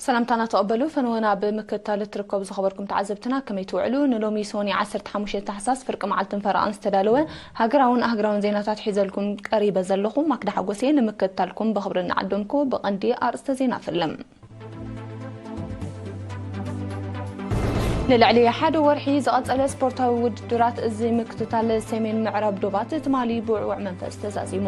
ሰላምታና ተቐበሉ። ፈነወና ብምክትታል እትርከቡ ዝኸበርኩም ተዓዘብትና ከመይ ትውዕሉ? ንሎሚ ሶኒ ዓሰርተ ሓሙሽተ ታሕሳስ ፍርቂ መዓልትን ፈረቓን ዝተዳለወ ሃገራውን ኣህግራውን ዜናታት ሒዘልኩም ቀሪበ ዘለኹ ማክዳ ሓጎሴ ንምክትታልኩም ብኽብሪ እናዓደምኩ ብቐንዲ ኣርእስተ ዜና ፈልም። ንልዕሊ ሓደ ወርሒ ዝቐጸለ ስፖርታዊ ውድድራት እዚ ምክትታል ሰሜን ምዕራብ ዶባት ትማሊ ብውዕውዕ መንፈስ ተዛዚሙ።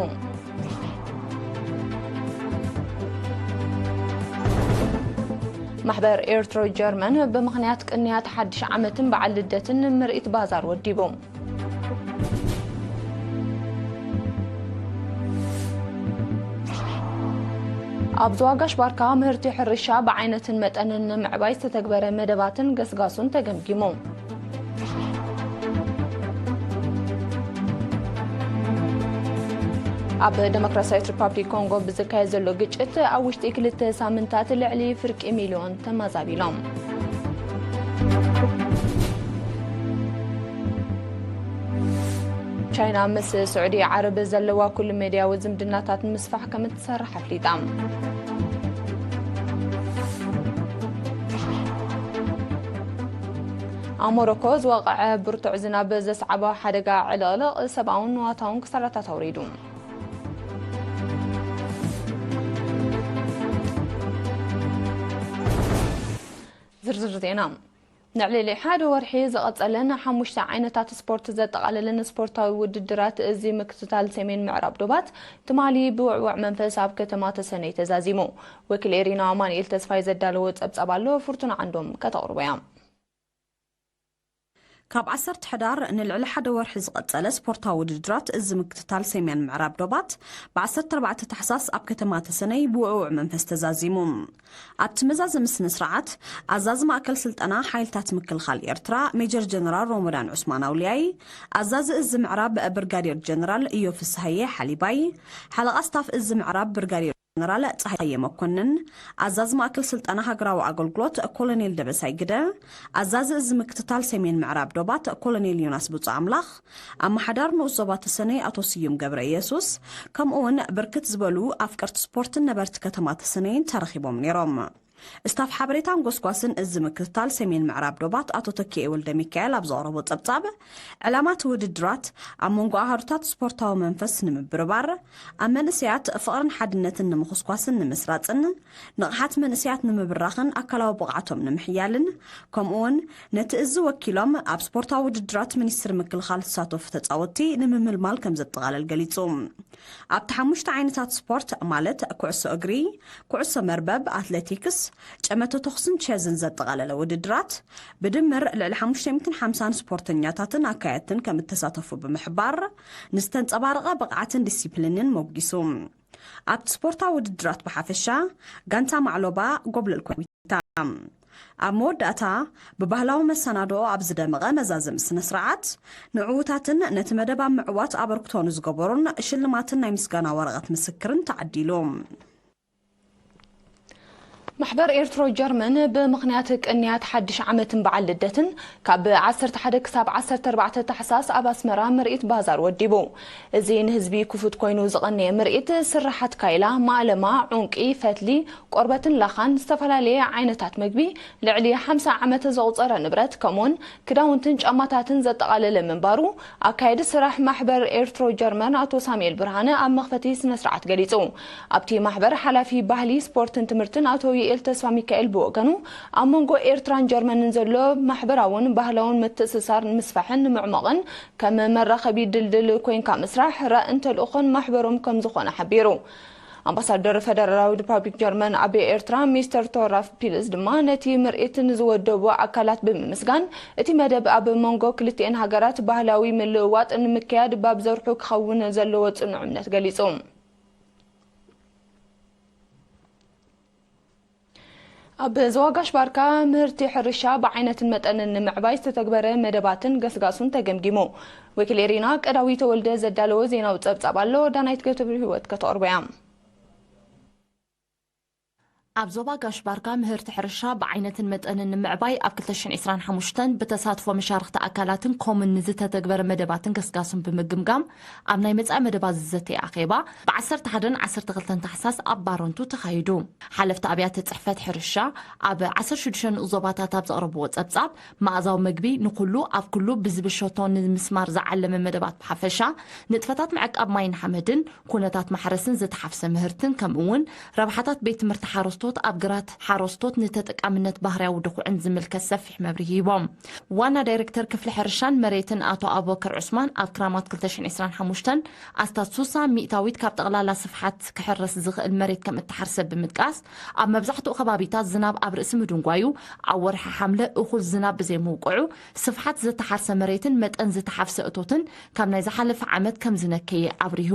ማሕበር ኤርትሮ ጀርመን ብምኽንያት ቅንያት ሓድሽ ዓመትን በዓል ልደትን ምርኢት ባዛር ወዲቡ። ኣብ ዞባ ጋሽ ባርካ ምህርቲ ሕርሻ ብዓይነትን መጠንን ንምዕባይ ዝተተግበረ መደባትን ገስጋሱን ተገምጊሙ። ኣብ ዴሞክራሲያዊት ሪፓብሊክ ኮንጎ ብዝካየድ ዘሎ ግጭት ኣብ ውሽጢ ክልተ ሳምንታት ልዕሊ ፍርቂ ሚልዮን ተመዛቢሎም። ቻይና ምስ ስዑዲ ዓረብ ዘለዋ ኩሉ ሜድያዊ ዝምድናታት ንምስፋሕ ከም እትሰርሕ ኣፍሊጣ። ኣብ ሞሮኮ ዝወቕዐ ብርቱዕ ዝናብ ዘስዓቦ ሓደጋ ዕልቕልቕ ሰብኣውን ንዋታውን ክሳራታት ኣውሪዱ። ዝርዝር ዜና። ንዕልሊ ሓደ ወርሒ ዝቐጸለን ሓሙሽተ ዓይነታት ስፖርት ዘጠቓለለን ስፖርታዊ ውድድራት እዚ ምክትታል ሰሜን ምዕራብ ዶባት ትማሊ ብውዕውዕ መንፈስ ኣብ ከተማ ተሰነይ ተዛዚሙ። ወኪል ኤሪና ኣማኑኤል ተስፋይ ዘዳለዎ ጸብጻብ ኣሎ፣ ፍርቱና ዓንዶም ከተቕርቦ እያ። ካብ ዓሰርተ ሕዳር ንልዕሊ ሓደ ወርሒ ዝቐጸለ ስፖርታዊ ውድድራት እዚ ምክትታል ሰሜን ምዕራብ ዶባት ብ ዓሰርተ ኣርባዕተ ታሕሳስ ኣብ ከተማ ተሰነይ ብውዕውዕ መንፈስ ተዛዚሙ። ኣብቲ መዛዘሚ ስነ ስርዓት ኣዛዚ ማእከል ስልጠና ሓይልታት ምክልኻል ኤርትራ ሜጀር ጀነራል ሮሞዳን ዑስማን ኣውልያይ፣ ኣዛዚ እዚ ምዕራብ ብርጋዴር ጀነራል እዮ ፍስሃየ ሓሊባይ፣ ሓለቓ ስታፍ እዚ ምዕራብ ብርጋዴር ጀነራል ጸሃየ መኮንን፣ ኣዛዚ ማእከል ስልጠና ሃገራዊ ኣገልግሎት ኮሎኔል ደበሳይ ግደ፣ ኣዛዚ እዚ ምክትታል ሰሜን ምዕራብ ዶባት ኮሎኔል ዮናስ ብጹእ ኣምላኽ፣ ኣመሓዳሪ ንኡስ ዞባ ተሰነይ ኣቶ ስዩም ገብረ ኢየሱስ፣ ከምኡ እውን ብርክት ዝበሉ ኣፍቀርቲ ስፖርትን ነበርቲ ከተማ ተሰነይን ተረኺቦም ነይሮም። ስታፍ ሓበሬታን ጎስጓስን እዚ ምክትታል ሰሜን ምዕራብ ዶባት ኣቶ ተኪኤ ወልደ ሚካኤል ኣብ ዘቕረቦ ጸብጻብ፣ ዕላማ እቲ ውድድራት ኣብ መንጎ ኣሃዱታት ስፖርታዊ መንፈስ ንምብርባር፣ ኣብ መንእሰያት ፍቕርን ሓድነትን ንምኹስኳስን ንምስራጽን፣ ንቕሓት መንእሰያት ንምብራኽን ኣካላዊ ብቕዓቶም ንምሕያልን፣ ከምኡውን ነቲ እዚ ወኪሎም ኣብ ስፖርታዊ ውድድራት ሚኒስትሪ ምክልኻል ዝሳተፉ ተጻወትቲ ንምምልማል ከም ዘጠቓለል ገሊጹ። ኣብቲ ሓሙሽተ ዓይነታት ስፖርት ማለት ኩዕሶ እግሪ፣ ኩዕሶ መርበብ፣ ኣትሌቲክስ፣ ጨመቶ ተኹስን ቸዝን ዘጠቓለለ ውድድራት ብድምር ልዕሊ ሓሙሽተ ሚእትን ሓምሳን ስፖርተኛታትን ኣካየድትን ከም እተሳተፉ ብምሕባር፣ ንዝተንጸባረቐ ብቕዓትን ዲሲፕሊንን ሞጊሱ። ኣብቲ ስፖርታዊ ውድድራት ብሓፈሻ፣ ጋንታ ማዕሎባ ጎብለል ኮይታ። ኣብ መወዳእታ፣ ብባህላዊ መሰናድኦ ኣብ ዝደመቐ መዛዘሚ ስነ ስርዓት፣ ንዕዉታትን ነቲ መደብ ኣብ ምዕዋት ኣበርክቶ ንዝገበሩን ሽልማትን ናይ ምስጋና ወረቐት ምስክርን ተዓዲሉ። ማሕበር ኤርትሮ ጀርመን ብምኽንያት ቅንያት ሓድሽ ዓመትን በዓል ልደትን ካብ ዓሰርተ ሓደ ክሳብ ዓሰርተ ኣርባዕተ ታሕሳስ ኣብ ኣስመራ ምርኢት ባዛር ወዲቡ። እዚ ንህዝቢ ክፉት ኮይኑ ዝቐነየ ምርኢት ስርሓት ካይላ፣ ማእለማ፣ ዑንቂ፣ ፈትሊ፣ ቆርበትን ላኻን፣ ዝተፈላለየ ዓይነታት መግቢ፣ ልዕሊ ሓምሳ ዓመት ዘቑጸረ ንብረት፣ ከምኡውን ክዳውንትን ጫማታትን ዘጠቓለለ ምንባሩ፣ ኣካየዲ ስራሕ ማሕበር ኤርትሮ ጀርመን ኣቶ ሳሙኤል ብርሃነ ኣብ መኽፈቲ ስነ ስርዓት ገሊጹ። ኣብቲ ማሕበር ሓላፊ ባህሊ፣ ስፖርትን ትምህርትን ኣቶ ዩኤል ተስፋ ሚካኤል ብወገኑ፣ ኣብ መንጎ ኤርትራን ጀርመንን ዘሎ ማሕበራውን ባህላውን ምትእስሳር ንምስፋሕን ንምዕማቕን ከም መራኸቢ ድልድል ኮይንካ ምስራሕ ራእን ተልእኾን ማሕበሮም ከም ዝኾነ ሓቢሩ። ኣምባሳደር ፈደራላዊ ሪፓብሊክ ጀርመን ኣብ ኤርትራ ሚስተር ቶራፍ ፒልስ ድማ ነቲ ምርኢት ንዝወደቡ ኣካላት ብምምስጋን፣ እቲ መደብ ኣብ መንጎ ክልቲኤን ሃገራት ባህላዊ ምልውዋጥ ንምክያድ ባብ ዘርሑ ክኸውን ዘለዎ ጽኑዕ እምነት ገሊጹ። ኣብ ዞባ ጋሽ ባርካ ምህርቲ ሕርሻ ብዓይነትን መጠንን ንምዕባይ ዝተተግበረ መደባትን ገስጋሱን ተገምጊሙ። ወኪል ኤሪና ቀዳዊ ተወልደ ዘዳለዎ ዜናዊ ጸብጻብ ኣሎ፣ ዳናይት ገብረ ህይወት ከተቕርቦ እያ። ኣብ ዞባ ጋሽ ባርካ ምህርቲ ሕርሻ ብዓይነትን መጠንን ንምዕባይ ኣብ ክልተ ሽሕን ዕስራን ሓሙሽተን ብተሳትፎ መሻርኽቲ ኣካላትን ኮምን ንዝተተግበረ መደባትን ገስጋስን ብምግምጋም ኣብ ናይ መጻኢ መደባት ዝዘተየ ኣኼባ ብ ዓሰርተ ሓደን ዓሰርተ ክልተን ታሕሳስ ኣብ ባረንቱ ተኻይዱ። ሓለፍቲ ኣብያተ ጽሕፈት ሕርሻ ኣብ ዓሰርተ ሽዱሽተ ንኡስ ዞባታት ኣብ ዘቕረብዎ ጸብጻብ መኣዛዊ መግቢ ንኹሉ ኣብ ኩሉ ብዝብል ሸቶ ንምስማር ዝዓለመ መደባት ብሓፈሻ ንጥፈታት ምዕቃብ ማይን ሓመድን ኩነታት ማሕረስን ዝተሓፍሰ ምህርትን ከምኡ እውን ረብሓታት ቤት ትምህርቲ ሓረስቶት ኣብ ግራት ሓረስቶት ንተጠቃምነት ባህርያዊ ድኹዕን ዝምልከት ሰፊሕ መብርሂ ሂቦም። ዋና ዳይሬክተር ክፍሊ ሕርሻን መሬትን ኣቶ ኣቡበከር ዑስማን ኣብ ክራማት ክልተ ሽሕን ዕስራን ሓሙሽተን ኣስታት ሱሳ ሚእታዊት ካብ ጠቕላላ ስፍሓት ክሕረስ ዝኽእል መሬት ከም እተሓርሰ ብምጥቃስ ኣብ መብዛሕትኡ ከባቢታት ዝናብ ኣብ ርእሲ ምድንጓዩ ኣብ ወርሒ ሓምለ እኹል ዝናብ ብዘይምውቅዑ ስፍሓት ዝተሓርሰ መሬትን መጠን ዝተሓፍሰ እቶትን ካብ ናይ ዝሓለፈ ዓመት ከም ዝነከየ ኣብሪሁ።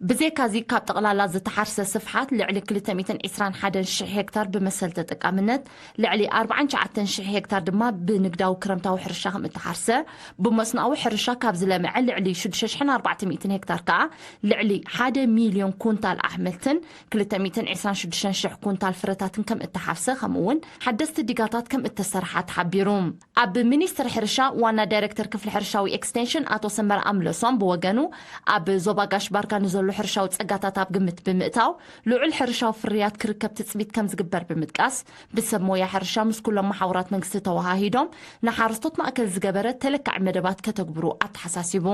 ብዘይካዚ ካብ ጠቕላላ ዝተሓርሰ ስፍሓት ልዕሊ ክልተ ሚእትን ዕስራን ሓደን ሽሕ ሄክታር ብመሰል ተጠቃምነት፣ ልዕሊ ኣርባዓን ትሽዓተን ሽሕ ሄክታር ድማ ብንግዳዊ ክረምታዊ ሕርሻ ከም እተሓርሰ፣ ብመስኖኣዊ ሕርሻ ካብ ዝለምዐ ልዕሊ ሽዱሽተ ሽሕን ኣርባዕተ ሚእትን ሄክታር ከኣ ልዕሊ ሓደ ሚልዮን ኩንታል ኣሕምልትን ክልተ ሚእትን ዕስራን ሽዱሽተን ሽሕ ኩንታል ፍረታትን ከም እተሓፍሰ፣ ከምኡ እውን ሓደስቲ ዲጋታት ከም እተሰርሓ ተሓቢሩ። ኣብ ሚኒስትሪ ሕርሻ ዋና ዳይሬክተር ክፍሊ ሕርሻዊ ኤክስቴንሽን ኣቶ ሰመረ ኣምለሶም ብወገኑ፣ ኣብ ዞባ ጋሽ ባርካ ንዘሎ ሕርሻዊ ጸጋታት ኣብ ግምት ብምእታው፣ ልዑል ሕርሻዊ ፍርያት ክርከብ ትጽቢት ከም ዝግበር ብምጥቃስ፣ ብሰብ ሞያ ሕርሻ ምስ ኩሎም መሓውራት መንግስቲ ተወሃሂዶም ንሓረስቶት ማእከል ዝገበረ ተለካዒ መደባት ከተግብሩ ኣተሓሳሲቡ።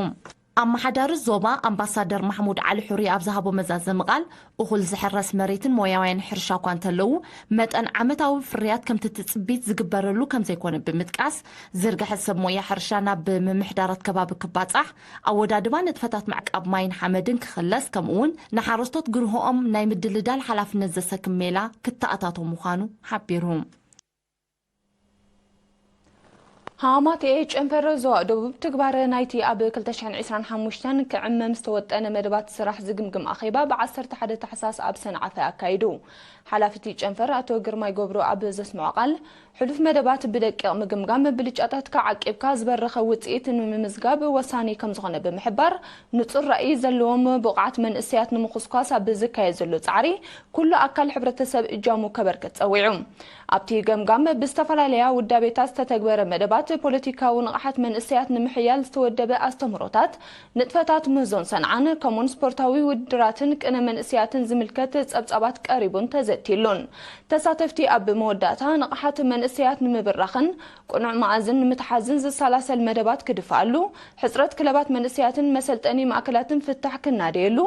ኣመሓዳሪ ዞባ ኣምባሳደር ማሕሙድ ዓሊ ሑሪ ኣብ ዝሃቦ መዛዘሚ ቃል፣ እኹል ዝሕረስ መሬትን ሞያውያን ሕርሻ እኳ እንተለዉ፣ መጠን ዓመታዊ ፍርያት ከምቲ ትጽቢት ዝግበረሉ ከም ዘይኮነ ብምጥቃስ፣ ዝርግሐ ሰብ ሞያ ሕርሻ ናብ ምምሕዳራት ከባቢ ክባጻሕ፣ ኣወዳድባ ንጥፈታት ምዕቃብ ማይን ሓመድን ክኽለስ፣ ከምኡ'ውን ንሓረስቶት ግርሆኦም ናይ ምድልዳል ሓላፍነት ዘሰክም ሜላ ክተኣታቶ ምዃኑ ሓቢሩ። ሃማትኤ ጨንፈር ዞባ ደቡብ ትግባረ ናይቲ ኣብ ክልተ ሽሕን ዕስራን ሓሙሽተን ክዕመም ዝተወጠነ መደባት ስራሕ ዝግምግም ኣኼባ ብ ዓሰርተ ሓደ ታሕሳስ ኣብ ሰንዓፈ ኣካይዱ። ሓላፊ እቲ ጨንፈር ኣቶ ግርማይ ገብሩ ኣብ ዘስምዖ ቃል፣ ሕሉፍ መደባት ብደቂቕ ምግምጋም፣ ብልጫታትካ ዓቂብካ ዝበረኸ ውጽኢት ንምምዝጋብ ወሳኒ ከም ዝኾነ ብምሕባር፣ ንጹር ራእይ ዘለዎም ብቑዓት መንእሰያት ንምኹስኳስ ኣብ ዝካየድ ዘሎ ጻዕሪ፣ ኩሉ ኣካል ሕብረተሰብ እጃሙ ከበርክት ጸዊዑ። ኣብቲ ገምጋም ብዝተፈላለያ ውዳቤታት ዝተተግበረ መደባት፣ ፖለቲካዊ ንቕሓት መንእሰያት ንምሕያል ዝተወደበ ኣስተምህሮታት፣ ንጥፈታት ምህዞን ሰንዓን፣ ከምኡን ስፖርታዊ ውድድራትን ቅነ መንእሰያትን ዝምልከት ጸብጻባት ቀሪቡን ተዘትይሉን። ተሳተፍቲ ኣብ መወዳእታ ንቕሓት መንእሰያት ንምብራኽን ቅኑዕ መኣዝን ንምትሓዝን ዝሰላሰል መደባት ክድፍኣሉ፣ ሕጽረት ክለባት መንእሰያትን መሰልጠኒ ማእከላትን ፍታሕ ክናደየሉ፣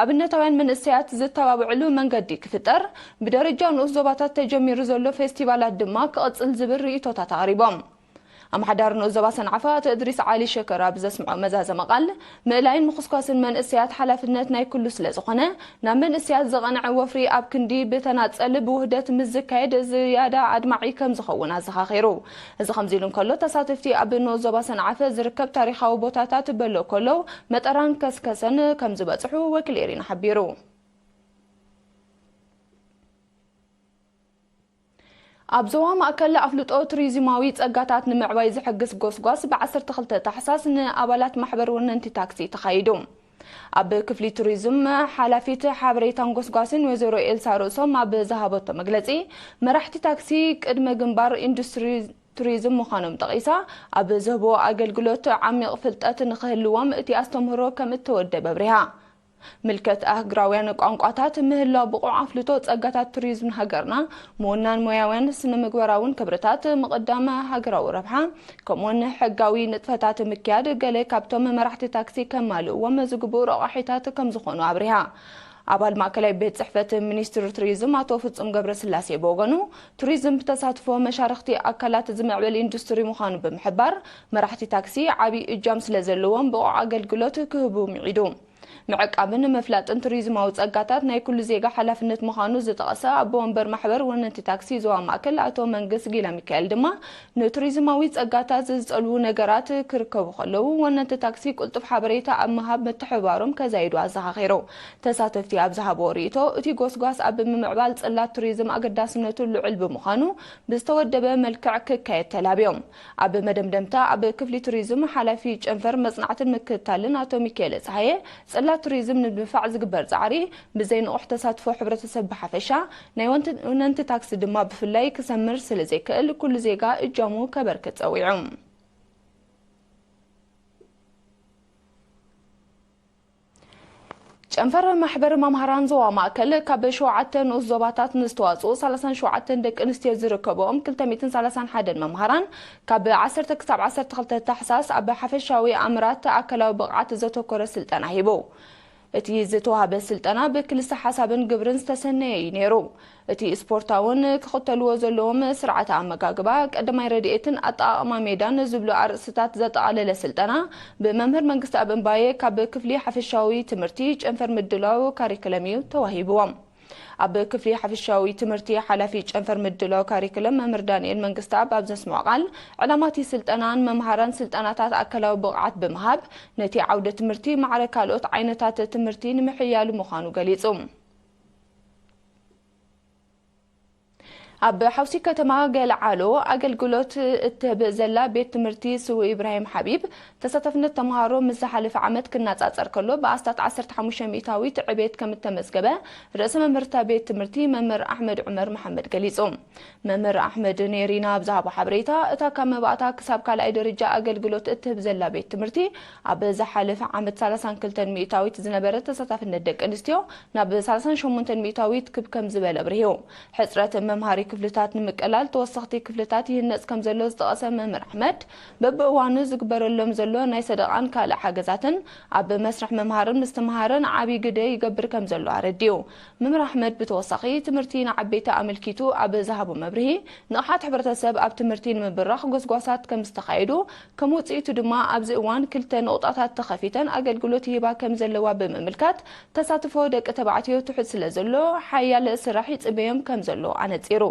ኣብነታውያን መንእሰያት ዝተባብዕሉ መንገዲ ክፍጠር፣ ብደረጃ ንኡስ ዞባታት ተጀሚሩ ዘሎ ፌስቲቫላት ድማ ክቕጽል ዝብል ርእይቶታት ኣቕሪቦም። ኣመሓዳሪ ንኡስ ዞባ ሰንዓፈ ኣቶ እድሪስ ዓሊ ሸከር ኣብ ዘስምዖ መዛዘሚ ቃል፣ ምእላይን ምኹስኳስን መንእሰያት ሓላፍነት ናይ ኩሉ ስለ ዝኾነ፣ ናብ መንእሰያት ዝቐንዐ ወፍሪ ኣብ ክንዲ ብተናጸል ብውህደት ምስ ዝካየድ ዝያዳ ኣድማዒ ከም ዝኸውን ኣዘኻኺሩ። እዚ ከምዚ ኢሉ እንከሎ፣ ተሳተፍቲ ኣብ ንኡስ ዞባ ሰንዓፈ ዝርከብ ታሪኻዊ ቦታታት በሎ ኮሎ መጠራን ከስከሰን ከም ዝበጽሑ ወኪል ኤሪና ሓቢሩ። ኣብ ዞባ ማእከል ኣፍልጦ ቱሪዝማዊ ጸጋታት ንምዕባይ ዝሕግዝ ጎስጓስ ብ ዓሰርተ ክልተ ታሕሳስ ንኣባላት ማሕበር ወነንቲ ታክሲ ተኻይዱ። ኣብ ክፍሊ ቱሪዝም ሓላፊት ሓበሬታን ጎስጓስን ወይዘሮ ኤልሳ ርእሶም ኣብ ዝሃበቶ መግለጺ፣ መራሕቲ ታክሲ ቅድመ ግንባር ኢንዱስትሪ ቱሪዝም ምዃኖም ጠቒሳ፣ ኣብ ዝህብዎ ኣገልግሎት ዓሚቕ ፍልጠት ንኽህልዎም እቲ ኣስተምህሮ ከም እተወደበ ኣብሪሃ። ምልከት ኣህግራውያን ቋንቋታት፣ ምህላው ብቑዕ ኣፍልጦ ጸጋታት ቱሪዝም ሃገርና፣ ምውናን ሞያውያን ስነ ምግባራውን ክብርታት፣ ምቕዳም ሃገራዊ ረብሓ፣ ከምኡውን ሕጋዊ ንጥፈታት ምክያድ ገለ ካብቶም መራሕቲ ታክሲ ከማልእዎም ዝግብኡ ረቋሒታት ከም ዝኾኑ ኣብሪሃ። ኣባል ማእከላይ ቤት ጽሕፈት ሚኒስትሪ ቱሪዝም ኣቶ ፍጹም ገብረስላሴ ብወገኑ፣ ቱሪዝም ብተሳትፎ መሻርኽቲ ኣካላት ዝምዕብል ኢንዱስትሪ ምዃኑ ብምሕባር፣ መራሕቲ ታክሲ ዓቢ እጃም ስለ ዘለዎም ብቑዕ ኣገልግሎት ክህቡ ምዒዱ። ምዕቃብን ምፍላጥን ቱሪዝማዊ ጸጋታት ናይ ኩሉ ዜጋ ሓላፍነት ምዃኑ ዝጠቐሰ ኣቦ ወንበር ማሕበር ወነንቲ ታክሲ ዞባ ማእከል ኣቶ መንግስ ጊላ ሚካኤል ድማ፣ ንቱሪዝማዊ ጸጋታት ዝጸልዉ ነገራት ክርከቡ ከለዉ፣ ወነንቲ ታክሲ ቅልጡፍ ሓበሬታ ኣብ ምሃብ ምትሕብባሮም ከዛይዱ ኣዘኻኺሩ። ተሳተፍቲ ኣብ ዝሃብዎ ርእይቶ፣ እቲ ጎስጓስ ኣብ ምምዕባል ጽላት ቱሪዝም ኣገዳስነቱ ልዑል ብምዃኑ፣ ብዝተወደበ መልክዕ ክካየድ ተላብዮም። ኣብ መደምደምታ፣ ኣብ ክፍሊ ቱሪዝም ሓላፊ ጨንፈር መጽናዕትን ምክትታልን ኣቶ ሚካኤለ ጸሃየ፣ ጽላት ቱሪዝም ንምድንፋዕ ዝግበር ጻዕሪ ብዘይ ንቑሕ ተሳትፎ ሕብረተሰብ ብሓፈሻ፣ ናይ ወንቲ-፣ ወነንቲ ታክሲ ድማ ብፍላይ ክሰምር ስለ ዘይክእል፣ ኩሉ ዜጋ እጃሙ ከበርክት ጸዊዑ። ጨንፈር ማሕበር መምሃራን ዞባ ማእከል ካብ ሸውዓተ ንኡስ ዞባታት ንዝተዋጽኡ ሰላሳን ሸውዓተን ደቂ ኣንስትዮ ዝርከብኦም ክልተ ሚእትን ሰላሳን ሓደን መምሃራን ካብ ዓሰርተ ክሳብ ዓሰርተ ክልተ ታሕሳስ ኣብ ሓፈሻዊ ኣምራት ኣካላዊ ብቕዓት ዘተኮረ ስልጠና ሂቡ። እቲ ዝተዋህበ ስልጠና ብክልሰ ሓሳብን ግብርን ዝተሰነየ እዩ ነይሩ። እቲ ስፖርታውን ክኽተልዎ ዘለዎም ስርዓተ ኣመጋግባ፣ ቀዳማይ ረድኤትን ኣጠቓቕማ ሜዳን ዝብሉ ኣርእስትታት ዘጠቓለለ ስልጠና ብመምህር መንግስተኣብ እምባየ ካብ ክፍሊ ሓፈሻዊ ትምህርቲ ጨንፈር ምድላው ካሪክለም እዩ ተዋሂብዎም። ኣብ ክፍሊ ሓፈሻዊ ትምህርቲ ሓላፊ ጨንፈር ምድላው ካሪክለም መምህር ዳንኤል መንግስተኣብ ኣብ ዘስምዖ ቃል፣ ዕላማ እቲ ስልጠና ንመምሃራን ስልጠናታት ኣካላዊ ብቕዓት ብምሃብ፣ ነቲ ዓውደ ትምህርቲ ማዕረ ካልኦት ዓይነታት ትምህርቲ ንምሕያል ምዃኑ ገሊጹ። ኣብ ሓውሲ ከተማ ገልዓሎ ኣገልግሎት እትህብ ዘላ ቤት ትምህርቲ ስዉእ ኢብራሂም ሓቢብ፣ ተሳታፍነት ተምሃሮ ምስ ዝሓለፈ ዓመት ክነጻጸር ከሎ ብኣስታት ዓሰርተ ሓሙሽተ ሚእታዊት ዕቤት ከም እተመዝገበ ርእሰ መምህርታ ቤት ትምህርቲ መምህር ኣሕመድ ዑመር መሓመድ ገሊጹ። መምህር ኣሕመድ ኔሪና ኣብ ዝሃቦ ሓበሬታ፣ እታ ካብ መባእታ ክሳብ ካልኣይ ደረጃ ኣገልግሎት እትህብ ዘላ ቤት ትምህርቲ ኣብ ዝሓለፈ ዓመት ሰላሳን ክልተን ሚእታዊት ዝነበረ ተሳታፍነት ደቂ ኣንስትዮ ናብ ሰላሳን ሸሞንተን ሚእታዊት ክብ ከም ዝበለ ኣብሪሁ። ሕጽረት መምሃሪ ክፍልታት ንምቅላል ተወሰኽቲ ክፍልታት ይህነጽ ከም ዘሎ ዝጠቐሰ መምህር ኣሕመድ፣ በብእዋኑ ዝግበረሎም ዘሎ ናይ ሰደቓን ካልእ ሓገዛትን ኣብ መስርሕ ምምሃርን ምስትምሃርን ዓቢ ግደ ይገብር ከም ዘሎ ኣረዲኡ። መምህር ኣሕመድ ብተወሳኺ፣ ትምህርቲ ንዓበይቲ ኣመልኪቱ ኣብ ዝሃቦ መብርሂ፣ ንቕሓት ሕብረተሰብ ኣብ ትምህርቲ ንምብራኽ ጎስጓሳት ከም ዝተኻየዱ፣ ከም ውጽኢቱ ድማ ኣብዚ እዋን ክልተ ንቑጣታት ተኸፊተን ኣገልግሎት ይህባ ከም ዘለዋ ብምምልካት፣ ተሳትፎ ደቂ ተባዕትዮ ትሑት ስለ ዘሎ፣ ሓያለ ስራሕ ይጽበዮም ከም ዘሎ ኣነጺሩ።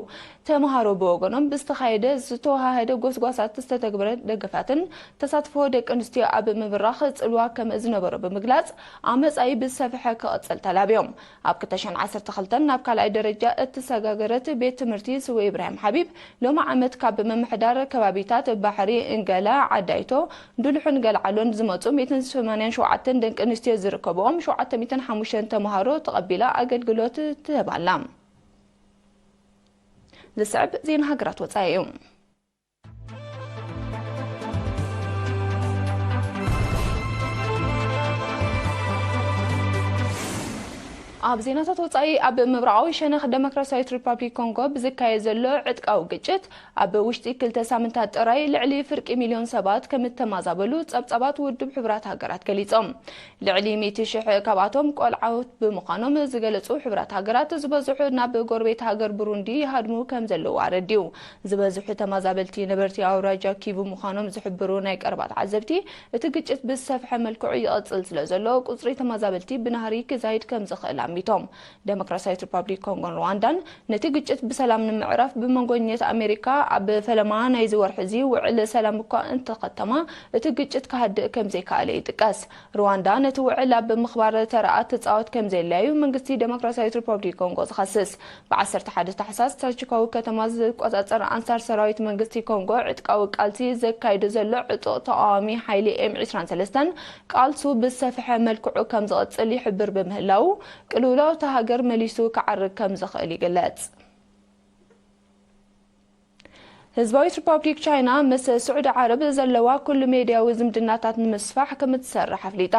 ተምሃሮ ብወገኖም ብዝተኻየደ ዝተወሃሃደ ጎስጓሳት ዝተተግበረ ደገፋትን ተሳትፎ ደቂ ኣንስትዮ ኣብ ምብራኽ ጽልዋ ከም ዝነበሮ ብምግላጽ፣ ኣብ መጻኢ ብዝሰፍሐ ክቕጽል ተላብዮም። ኣብ ክልተ ሽሕን ዓሰርተ ክልተን ናብ ካልኣይ ደረጃ እተሰጋገረት ቤት ትምህርቲ ስውእ ኢብራሂም ሓቢብ፣ ሎሚ ዓመት ካብ ምምሕዳር ከባቢታት ባሕሪ፣ እንገላ፣ ዓዳይቶ፣ ዱልሑን ገልዓሎን ዝመጹ ሚእትን ሰማንያን ሸውዓተን ደቂ ኣንስትዮ ዝርከብኦም ሸውዓተ ሚእትን ሓሙሽተን ተምሃሮ ተቐቢላ ኣገልግሎት ትህብ ኣላ። ዝስዕብ ዜና ሃገራት ወጻኢ እዩ። ኣብ ዜናታት ወጻኢ፣ ኣብ ምብራቓዊ ሸነኽ ደሞክራሲያዊት ሪፓብሊክ ኮንጎ ብዝካየድ ዘሎ ዕጥቃዊ ግጭት፣ ኣብ ውሽጢ ክልተ ሳምንታት ጥራይ ልዕሊ ፍርቂ ሚልዮን ሰባት ከም እተማዛበሉ ጸብጻባት ውድብ ሕቡራት ሃገራት ገሊጾም። ልዕሊ ሚእቲ ሽሕ ካብኣቶም ቆልዓት ብምዃኖም ዝገለጹ ሕቡራት ሃገራት፣ ዝበዝሑ ናብ ጎረቤት ሃገር ብሩንዲ ይሃድሙ ከም ዘለዉ ኣረዲኡ። ዝበዝሑ ተማዛበልቲ ነበርቲ ኣውራጃ ኪቡ ምዃኖም ዝሕብሩ ናይ ቀረባ ተዓዘብቲ፣ እቲ ግጭት ብዝሰፍሐ መልክዑ ይቕጽል ስለ ዘሎ፣ ቁጽሪ ተማዛበልቲ ብናህሪ ክዛይድ ከም ዝኽእል ኣሚቶም። ደሞክራሲያዊት ሪፓብሊክ ኮንጎን ሩዋንዳን ነቲ ግጭት ብሰላም ንምዕራፍ ብመንጎኝነት ኣሜሪካ ኣብ ፈለማ ናይዚ ወርሒ እዚ ውዕል ሰላም እኳ እንተኸተማ፣ እቲ ግጭት ክሃድእ ከም ዘይከኣለ ይጥቀስ። ሩዋንዳ ነቲ ውዕል ኣብ ምኽባር ተራኣ ትጻወት ከም ዘየላዩ መንግስቲ ደሞክራሲያዊት ሪፓብሊክ ኮንጎ ዝኸስስ። ብ ዓሰርተ ሓደ ታሕሳስ ስትራቴጂካዊ ከተማ ዝቆጻጸር ኣንሳር ሰራዊት መንግስቲ ኮንጎ ዕጥቃዊ ቃልሲ ዘካይዶ ዘሎ ዕጡቕ ተቓዋሚ ሓይሊ ኤም ዕስራን ሰለስተን ቃልሱ ብዝሰፍሐ መልክዑ ከም ዝቕጽል ይሕብር ብምህላዉ፣ ቅልውላው እታ ሃገር መሊሱ ክዓርግ ከም ዝኽእል ይግለጽ። ህዝባዊት ሪፓብሊክ ቻይና ምስ ስዑዲ ዓረብ ዘለዋ ኩሉ ሜድያዊ ዝምድናታት ንምስፋሕ ከም እትሰርሕ ኣፍሊጣ።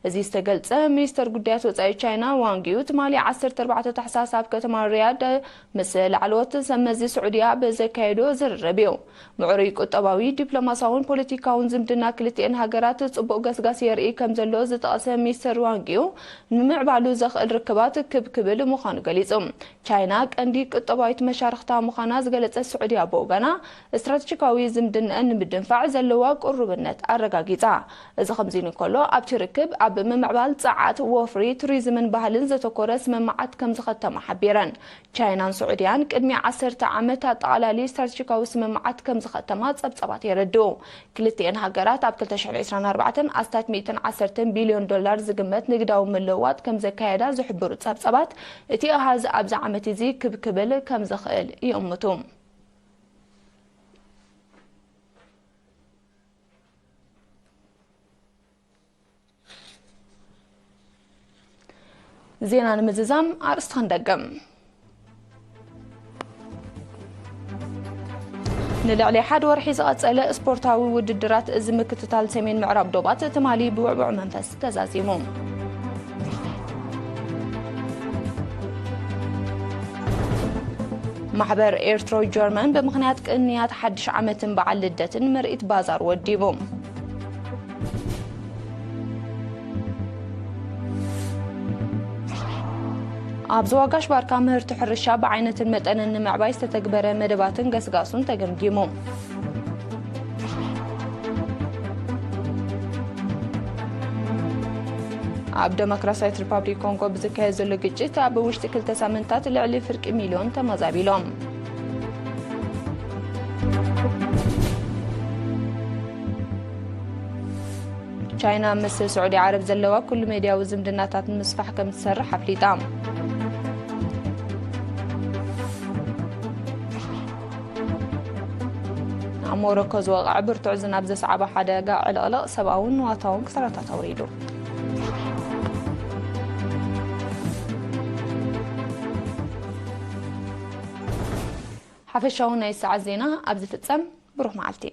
እዚ ዝተገልጸ ሚኒስተር ጉዳያት ወጻኢ ቻይና ዋንግ ዩ ትማሊ ዓሰርተ ኣርባዕተ ታሕሳስ ኣብ ከተማ ሪያድ ምስ ላዕለዎት ሰብ መዚ ስዑድያ ኣብ ዘካየዶ ዝርርብ እዩ። ምዕሩይ ቁጠባዊ፣ ዲፕሎማሳውን ፖለቲካውን ዝምድና ክልቲኤን ሃገራት ጽቡቕ ገስጋስ የርኢ ከም ዘሎ ዝጠቐሰ ሚስተር ዋንግ ዩ፣ ንምምዕባሉ ዘኽእል ርክባት ክብ ክብል ምዃኑ ገሊጹ። ቻይና ቀንዲ ቁጠባዊት መሻርኽታ ምዃና ዝገለጸት ስዑድያ ብወገና፣ ስትራቴጂካዊ ዝምድንአን ንምድንፋዕ ዘለዋ ቅሩብነት ኣረጋጊጻ። እዚ ከምዚ ኢሉ እንከሎ፣ ኣብቲ ርክብ ኣብ ምምዕባል ጸዓት፣ ወፍሪ፣ ቱሪዝምን ባህልን ዘተኮረ ስምምዓት ከም ዝኸተማ ሓቢረን። ቻይናን ስዑድያን ቅድሚ ዓሰርተ ዓመት ኣጠቓላሊ ስትራቴጂካዊ ስምምዓት ከም ዝኸተማ ጸብጻባት የረድኡ። ክልቲኤን ሃገራት ኣብ ክልተ ሽሕን ዕስራን ኣርባዕተን ኣስታት ሚእትን ዓሰርተን ቢልዮን ዶላር ዝግመት ንግዳዊ ምልውዋጥ ከም ዘካየዳ ዝሕብሩ ጸብጻባት፣ እቲ ኣሃዝ ኣብዚ ዓመት እዚ ክብ ክብል ከም ዝኽእል ይእምቱ። ዜና ንምዝዛም ኣርእስቲ ክንደግም። ንልዕሊ ሓደ ወርሒ ዝቐጸለ ስፖርታዊ ውድድራት እዚ ምክትታል ሰሜን ምዕራብ ዶባት ትማሊ ብውዕቡዕ መንፈስ ተዛዚሙ። ማሕበር ኤርትራዊ ጀርመን ብምኽንያት ቅንያት ሓድሽ ዓመትን በዓል ልደትን ምርኢት ባዛር ወዲቡ። ኣብ ዞባ ጋሽ ባርካ ምህርቲ ሕርሻ ብዓይነትን መጠንን ንምዕባይ ዝተተግበረ መደባትን ገስጋሱን ተገምጊሙ። ኣብ ደሞክራሲያዊት ሪፓብሊክ ኮንጎ ብዝካየድ ዘሎ ግጭት ኣብ ውሽጢ ክልተ ሳምንታት ልዕሊ ፍርቂ ሚልዮን ተመዛቢሎም። ቻይና ምስ ስዑዲ ዓረብ ዘለዋ ኩሉ ሜድያዊ ዝምድናታት ንምስፋሕ ከም ትሰርሕ ኣፍሊጣ። ኣብ ሞሮኮ ዝወቕዐ ብርቱዕ ዝናብ ዘስዓቦ ሓደጋ ዕልቕልቕ ሰብኣውን ንዋታውን ክሳራታት ኣውሪዱ። ሓፈሻዊ ናይ ሰዓት ዜና ኣብዚ ፍጸም። ብሩኽ መዓልቲ።